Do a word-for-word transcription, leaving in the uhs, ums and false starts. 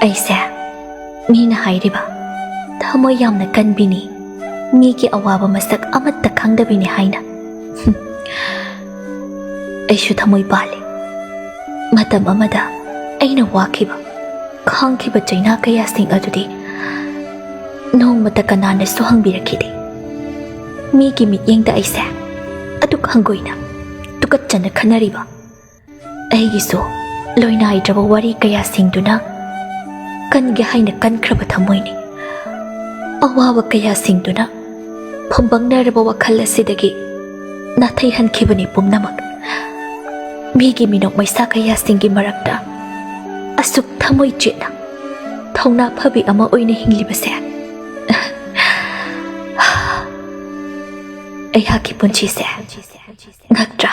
ꯑꯩꯁꯦ ꯃꯤꯅ ꯍꯥꯏꯔꯤꯕ ꯊꯃꯣꯏ ꯌꯥꯝꯅ ꯀꯟꯕꯤꯅꯤ, ꯃꯤꯒꯤ ꯑꯋꯥꯕ ꯃꯁꯛ ꯑꯃꯠꯇ ꯈꯪꯗꯕꯤꯅꯤ ꯍꯥꯏꯅ꯫ ꯑꯩꯁꯨ ꯊꯃꯣꯏ ꯄꯥꯜꯂꯤ꯫ ꯃꯇꯝ ꯑꯃꯗ ꯑꯩꯅ ꯋꯥꯈꯤꯕ, ꯈꯥꯡꯈꯤꯕ ꯆꯩꯅꯥ ꯀꯌꯥꯁꯤꯡ ꯑꯗꯨꯗꯤ ꯅꯣꯡꯃꯇ ꯀꯅꯥꯅꯁꯨ ꯍꯪꯕꯤꯔꯛꯈꯤꯗꯦ꯫ ꯃꯤꯒꯤ ꯃꯤꯠꯌꯦꯡꯗ ꯑꯩꯁꯦ ꯑꯗꯨꯛ ꯍꯪꯒꯣꯏꯅ, ꯇꯨꯀꯠꯆꯅ ꯈꯟꯅꯔꯤꯕ ꯑꯩꯒꯤꯁꯨ ꯂꯣꯏꯅꯥꯏꯗ꯭ꯔꯕ ꯋꯥꯔꯤ ꯀꯌꯥꯁꯤꯡꯗꯨꯅ, ꯀꯟꯒꯦ ꯍꯥꯏꯅ ꯀꯟꯈ꯭ꯔꯕ ꯊꯃꯣꯏꯅꯤ꯫ ꯑꯋꯥꯕ ꯀꯌꯥꯁꯤꯡꯗꯨꯅ ꯐꯨꯝꯕꯪꯅꯔꯕ ꯋꯥꯈꯜ ꯑꯁꯤꯗꯒꯤ ꯅꯥꯊꯩꯍꯟꯈꯤꯕꯅꯤ ꯄꯨꯝꯅꯃꯛ꯫ ꯃꯤꯒꯤ ꯃꯤꯅꯣꯛ ꯃꯩꯁꯥ ꯀꯌꯥꯁꯤꯡꯒꯤ ꯃꯔꯛꯇ ꯑꯁꯨꯛ ꯊꯃꯣꯏ ꯆꯦꯠꯅ, ꯊꯧꯅꯥ ꯐꯕꯤ ꯑꯃ ꯑꯣꯏꯅ ꯍꯤꯡꯂꯤꯕꯁꯦ ꯑꯩꯍꯥꯛꯀꯤ ꯄꯨꯟꯁꯤꯁꯦ ꯉꯛꯇ꯭ꯔꯥ?